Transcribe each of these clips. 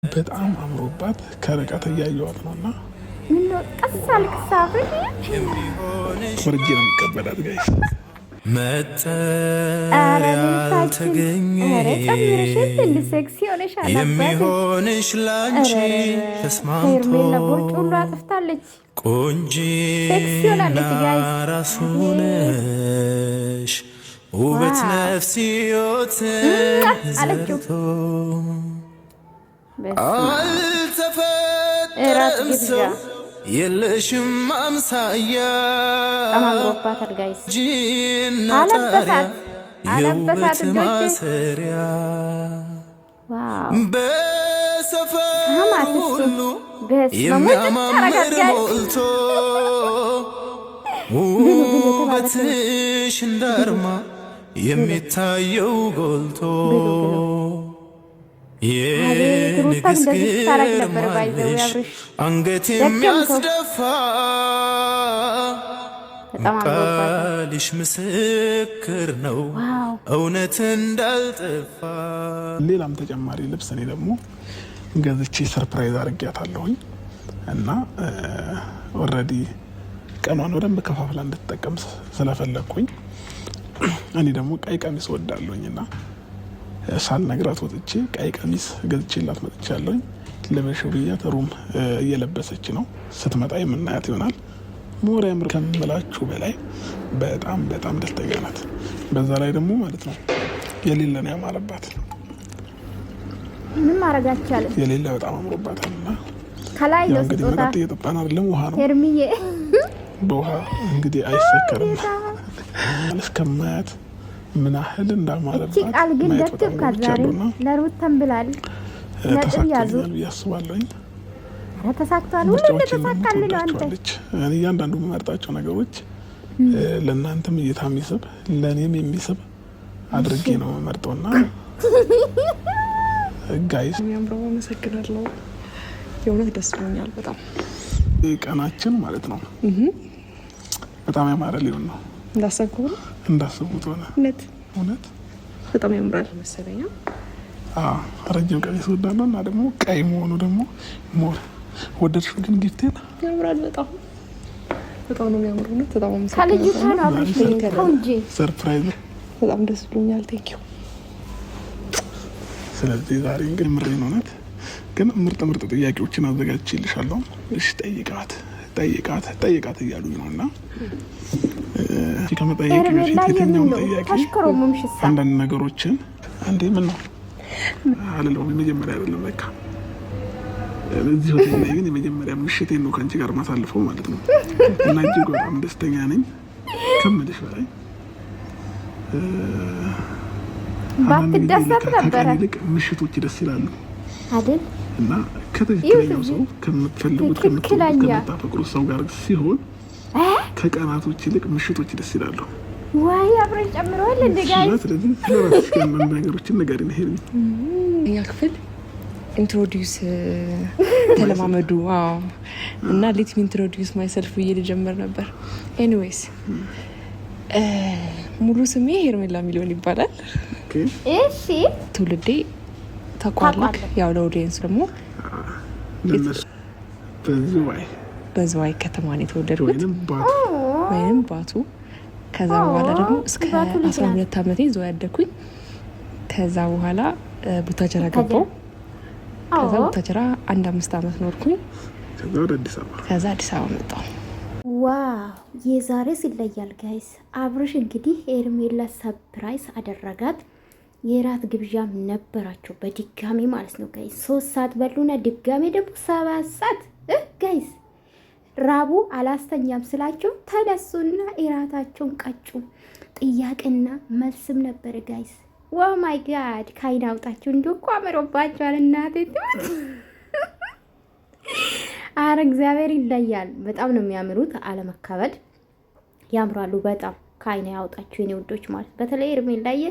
በጣም አምሮባት ከርቀት እያየዋት ነው እና ምነው ቀስ አልክ አብርሽ? ወርጄ ነው የምቀበላት guys። ኧረ መጠሪያ ቤታችን አልተገኘ ኧረ ጨምረሽል እንደ ሴክሲ ሆነሻል አባቴ። የሚሆንሽ ላንቺ ተስማምቶ ሄርሜላ ቦርጭ ሁሉ አጥፍታለች። ሴክሲ ቁንጂና ሆናለች guys። ራሱ ነሽ ውበት ነፍስዮትን አለችው። ዘርቶ በስመ አብ እራት አልተፈጠረም ግብዣ ሰው የለሽም አምሳያ በጣም አምሮባታል guys። ጅና ጣሪያ አለበሳት የውበት አለበሳት እጆቼ ማሰሪያ wow በሰፈር ሳማት እሱ ሁሉ በስመ አብ ሙጭጭ አረጋት የሚያማምር guys። ሞልቶ ብሉ ብሉ ተባረኩ። ውበትሽ እንዳርማ የሚታየው ጎልቶ ብሉ ብሉ። አቤት ሩታ የንግሥት እንደዚህ ስታረግ ነበር። by the way ግርማለሽ አብርሽ አንገት ደገምከው። የሚያስደፋ በጣም አምሮባታል። ቃልሽ ምስክር ነው እውነት እንዳልጠፋ። ሌላም ተጨማሪ ልብስ እኔ ደግሞ ገዝቼ surprise አድርጊያታለሁኝ እና already ቀኗን በደንብ ከፋፍላ እንድትጠቀም ስለፈለግኩኝ እኔ ደግሞ ቀይ ቀሚስ ወዳለሁኝ እና ሳልነግራት ወጥቼ ቀይ ቀሚስ ገዝቼላት መጥቻለሁኝ። ልበሽው ብያት room እየለበሰች ነው። ስትመጣ የምናያት ይሆናል። More ያምር ከምላችሁ በላይ በጣም በጣም ደስተኛ ናት። በዛ ላይ ደግሞ ማለት ነው የሌለ ነው ያማረባት። ምንም ማድረግ አይቻልም። የሌለ በጣም አምሮባታል። እና ከላይ ያው ነው እንግዲህ ስጦታ መጠጥ እየጠጣን አይደለም፣ ውሃ ነው። ሄርሚዬ። በውሃ እንግዲህ አይሰከርም። እስከማያት ምን ያህል እቺ እንዳማረባት ቃል ግን ማየት በጣም ደብድብካት ዛሬ ጓጉቻለሁና ለሩታም ብላል። ነጥብ ያዙ። ተሳክቶልኛል ብዬ አስባለሁኝ። ኧረ ተሳክቷል። ሁሉ ምርጫዎችን ደግሞ እንደተሳካልህ ነው አንተ። ትወዳቸዋለች። እኔ እያንዳንዱ የምመርጣቸው ነገሮች ለእናንተም እይታ የሚስብ ለእኔም የሚስብ አድርጌ ነው የምመርጠውና guys የሚያምረው አመሰግናለሁ። የእውነት ደስ ብሎኛል በጣም። ቀናችን ማለት ነው በጣም ያማረ ሊሆን ነው። እንዳሰብኩት ነው። እንዳሰቡት ሆነ። እውነት እውነት በጣም ያምራል መሰለኛ። አዎ፣ ረጅም ቀሚስ እወዳለሁ እና ደግሞ ቀይ መሆኑ ደግሞ more ወደድሽው። ግን gift ኤን ያምራል በጣም በጣም ነው የሚያምረው። እውነት በጣም ከልጅቷ አመሰግናለሁ። ነው አብርሽ፣ ተው እንጂ። Surprise። በጣም ደስ ብሎኛል። Thank you። ስለዚህ ዛሬ እንግዲህ ምሬን እውነት ግን ምርጥ ምርጥ ጥያቄዎችን አዘጋጅቼልሻለሁ። እሺ ጠይቃት ጠይቃት ጠይቃት እያሉኝ ነው እና ከመጠየቅ በፊት ሄርሜላ የምን የትኛውም ነው ጥያቄ ታሽኮረመምሽሳ? አንዳንድ ነገሮችን አንዴ ምን ነው አልለውም። የመጀመሪያ አይደለም ለካ እዚህ ሆቴል ላይ ግን የመጀመሪያ ምሽቴን ነው ከአንቺ ጋር ማሳልፈው ማለት ነው እና እጅግ በጣም ደስተኛ ነኝ ከምልሽ በላይ። አንዳንድ ጊዜ ባትደሰት ለካ ነበረ ከቀን ይልቅ ምሽቶች ደስ ይላሉ አይደል? እና ከትክክለኛው ሰው ከምትፈልጉት ከምትወዱት ትክክለኛ። ከምታፈቅሩት ሰው ጋር ሲሆን ከቀናቶች ይልቅ ምሽቶች ደስ ይላሉ። ወይ አብረን ጨምረዋል እንደ guys። እና ስለዚህ ስለራስሽ አንዳንድ ነገሮችን ንገሪን ሄርሚ። እኛ ክፍል introduce ተለማመዱ። አዎ እና let me introduce myself ብዬ ልጀምር ነበር። Anyways ሙሉ ስሜ ሄርሜላ ሚሊዮን ይባላል። እሺ። ትውልዴ ተቋልክ ታውቃለህ። ያው ለ audience ደግሞ ለነሱ በዝዋይ በዝዋይ ከተማ ነው የተወለድኩት ወይንም ባቱ። ወይም ባቱ። ከዛ በኋላ ደግሞ እስከ ባቱ ልጅ 12 ዓመቴ ዝዋይ ያደግኩኝ። ከዛ በኋላ ቡታጀራ ገባው። ከዛ ቡታጀራ አንድ 5 ዓመት ኖርኩኝ። ከዛ ወደ አዲስ አበባ። ከዛ አዲስ አበባ መጣሁ። Wow የዛሬስ ይለያል guys። አብርሽ እንግዲህ ሄርሜላ surprise አደረጋት። የራት ግብዣም ነበራቸው በድጋሚ ማለት ነው guys። 3 ሰዓት በሉና ድጋሜ ደግሞ 7 ሰዓት guys። ራቡ አላስተኛም ስላቸው ተነሱና እራታቸውን ቀጩ። ጥያቄና መልስም ነበር guys። Oh my God ካይን አውጣችሁ እንዲሁ እኮ አምሮባቸዋል። እናቴ ትሙት። አረ እግዚአብሔር ይለያል። በጣም ነው የሚያምሩት። አለመካበድ ያምራሉ በጣም። ከአይን ያውጣችሁ የኔ ውዶች ማለት በተለይ ሄርሜላዬ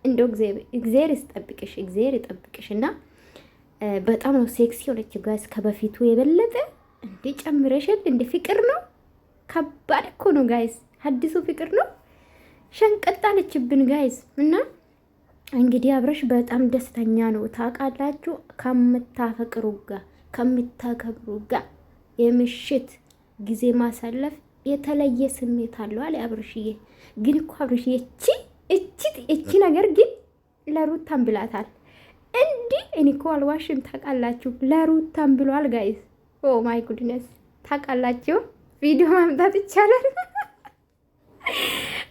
እንደው እግዚአብሔር ይስጠብቅሽ፣ እግዚአብሔር ይጠብቅሽ እና በጣም ነው sexy የሆነች guys ከበፊቱ የበለጠ እንዴ ጨምረሽል እንደ ፍቅር ነው። ከባድ እኮ ነው guys፣ አዲሱ ፍቅር ነው። ሸንቀጥ አለችብን guys እና እንግዲህ አብረሽ በጣም ደስተኛ ነው። ታውቃላችሁ፣ ከምታፈቅሩ ጋር ከምታከብሩ ጋር የምሽት ጊዜ ማሳለፍ የተለየ ስሜት አለው አለ አብርሽዬ። ግን እኮ አብርሽዬ እቺ እቺ እቺ ነገር ግን ለሩታን ብላታል። እንዲህ እኔ እኮ አልዋሽም፣ ታውቃላችሁ፣ ለሩታን ብሏል። Guys, oh my goodness፣ ታውቃላችሁ፣ ቪዲዮ ማምጣት ይቻላል።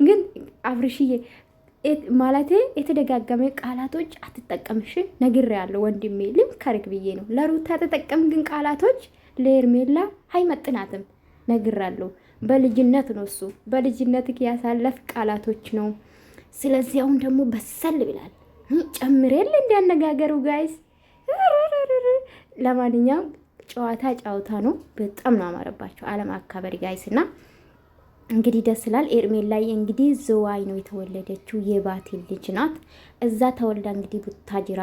ግን አብርሽዬ ማለቴ የተደጋገመ ቃላቶች አትጠቀምሽ፣ ነግሬያለሁ ወንድሜ፣ ልምከርክ ብዬ ነው። ለሩታ ተጠቀም፣ ግን ቃላቶች ለሄርሜላ አይመጥናትም፣ ነግራለሁ። በልጅነት ነው እሱ በልጅነት ያሳለፍ ቃላቶች ነው። ስለዚህ አሁን ደግሞ በሰል ብላል ጨምሬል እንዲያነጋገሩ guys። ለማንኛውም ጨዋታ ጨዋታ ነው። በጣም ነው አማረባቸው አለም አካበሪ guys እና እንግዲህ ደስ ይላል። ኤርሜላ እንግዲህ ዝዋይ ነው የተወለደችው፣ የባቴ ልጅ ናት። እዛ ተወልዳ እንግዲህ ቡታጅራ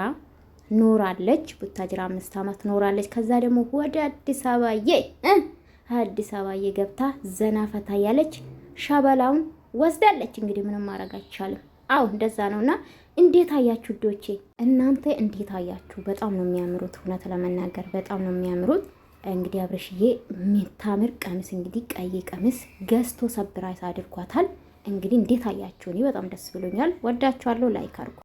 ኖራለች። ቡታጅራ 5 ዓመት ኖራለች። ከዛ ደግሞ ወደ አዲስ አበባዬ አዲስ አበባዬ ገብታ ዘና ፈታ ያለች ሸበላውን ወስዳለች። እንግዲህ ምንም ማድረግ አይቻልም። አዎ እንደዛ ነውና፣ እንዴት አያችሁ ዶቼ? እናንተ እንዴት አያችሁ? በጣም ነው የሚያምሩት። እውነት ለመናገር በጣም ነው የሚያምሩት። እንግዲህ አብርሽዬ የምታምር ቀሚስ እንግዲህ ቀይ ቀሚስ ገዝቶ surprise አድርጓታል። እንግዲህ እንዴት አያችሁ? እኔ በጣም ደስ ብሎኛል። ወዳችኋለሁ። Like አድርጉ።